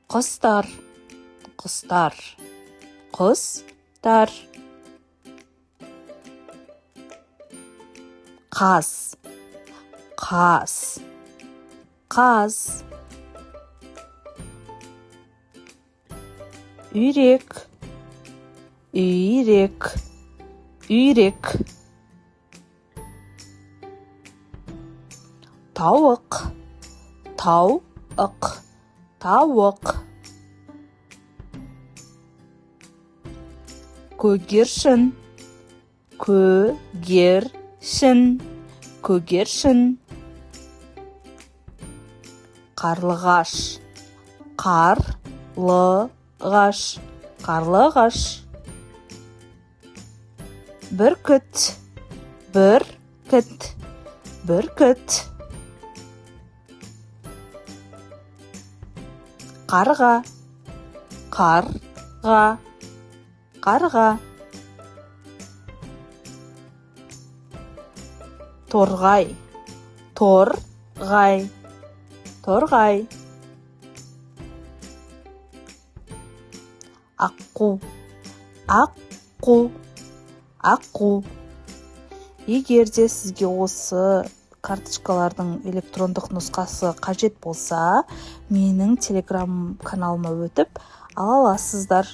Құстар, құстар, құстар. Қаз, қаз, қаз. Үйрек, үйрек, үйрек. Тауық, тауық, тауық. Көгершін, көгершін, көгершін. Қарлығаш, қарлығаш, қарлығаш. Бүркіт, бүркіт, бүркіт. Қарға, қарға, қарға. Торғай, торғай, торғай. Аққу, аққу, аққу. Егер де сізге осы карточкалардың электрондық нұсқасы қажет болса, менің Телеграм каналыма өтіп ала аласыздар.